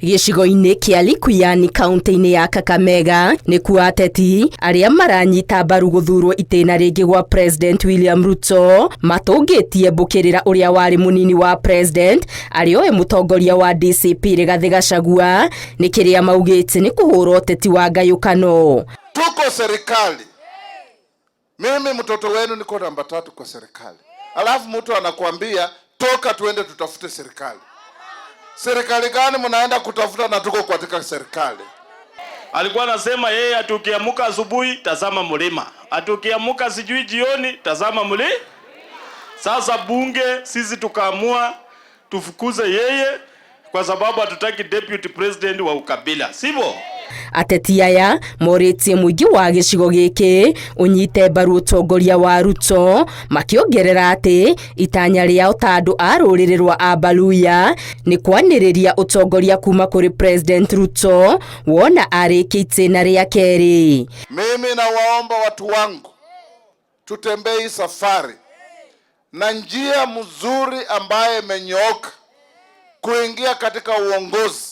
Gĩcigo-inĩ kĩa Likuyani, kaunti-inĩ ya Kakamega, nĩkuo ateti arĩa maranyita mbaru gũthurwo itĩna rĩngĩ gwa President William Ruto matũngĩtie mbũkĩrĩra ũrĩa warĩ mũnini wa president arĩ owe mũtongoria wa DCP Rigathĩ Gachagua nĩ kĩrĩa maugĩte nĩ kũhũra ũteti wa ngayũkano. Tuko serikali, mimi mtoto wenu niko namba 3 kwa serikali, alafu mtu anakuambia toka tuende tutafute serikali. Serikali gani mnaenda kutafuta na tuko katika serikali? Alikuwa anasema yeye atukiamuka asubuhi tazama mlima, atukiamuka sijui jioni tazama mlima. Sasa bunge sisi tukaamua tufukuze yeye kwa sababu hatutaki deputy president wa ukabila, sivyo? Ateti aya morĩtie mũingĩ wa gĩcigo gĩkĩ ũnyite mbaru ũtongoria wa Ruto, makĩongerera atĩ itanya rĩao ta andũ a rũrĩrĩ rwa Abaluya nĩ kwanĩrĩria ũtongoria kuma kũrĩ President Ruto wona arĩkia itĩna rĩa kerĩ. Mimi nawaomba watu wangu tutembee hii safari na njia mzuri ambayo imenyooka kuingia katika uongozi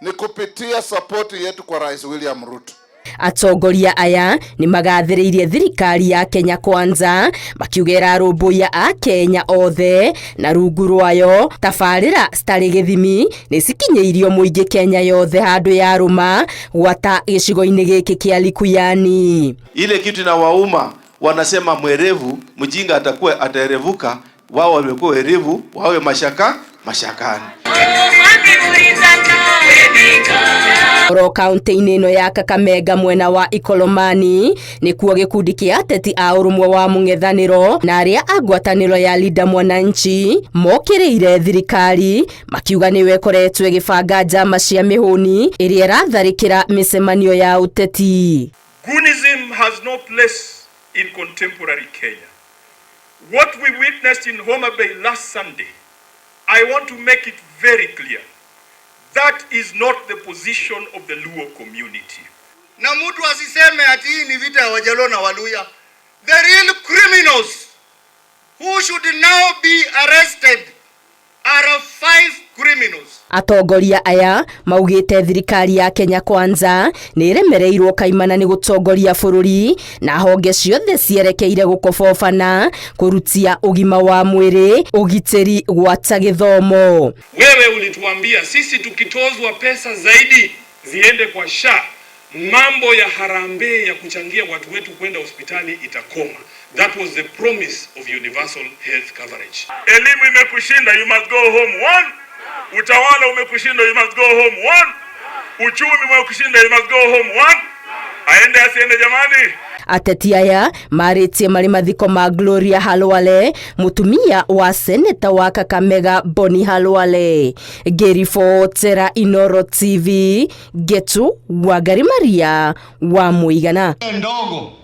ni kupitia sapoti yetu kwa Rais William Ruto. Atongoria aya nĩ magathĩrĩirie thirikari ya Kenya Kwanza, makiuga ĩrarũmbũiya a Kenya othe na rungu rwayo tabarĩra citarĩ gĩthimi nĩ cikinyĩirio mũingĩ Kenya yothe handũ yarũma gwata gĩcigo-inĩ gĩkĩ kĩa Likuyani. Ile kitu inawauma, wanasema mwerevu mjinga atakuwa ataerevuka, wao wamekuwa werevu, wawe mashaka mashakani. Oro kaunti-inĩ ĩno ya Kakamega, mwena wa Ikolomani, nĩkuo gĩkundi kĩa ateti a ũrũmwe wa mũng'ethanĩro na arĩa a ngwatanĩro ya Linda Mwananchi mokĩrĩire thirikari, makiuga nĩwe ĩkoretwo ĩgĩbanga njama cia mĩhũni ĩrĩa ĩratharĩkĩra mĩcemanio ya ũteti. Goonism has no place in contemporary Kenya. What we witnessed in Homa Bay last Sunday, I want to make it very clear. That is not the position of the Luo community. Na mtu asiseme ati hii ni vita ya Wajaluo na Waluya. The real criminals who should now be arrested are five criminals. Atongoria aya maugĩte thirikari ya Kenya Kwanza nĩ ĩremereirwo kaimana nĩ gũtongoria bũrũri na honge ciothe cierekeire gũkobobana kũrutia ũgima wa mwĩrĩ, ũgitĩri gwata gĩthomo. Wewe ulituambia sisi tukitozwa pesa zaidi ziende kwa SHA, mambo ya harambee ya kuchangia watu wetu kwenda hospitali itakoma. That was the promise of universal health coverage. Elimu imekushinda, you must go home. One. Utawala umekushinda, you must go home. One. Uchumi umekushinda, you must go home. One. Aende asiende jamani? Ateti aya marĩtie marĩ mathiko ma Gloria Halwale, mũtumia wa seneta wa Kakamega Boni Halwale. Ngĩribotera Inoro TV, Getu Wangari Maria wa Mũigana. Ndogo.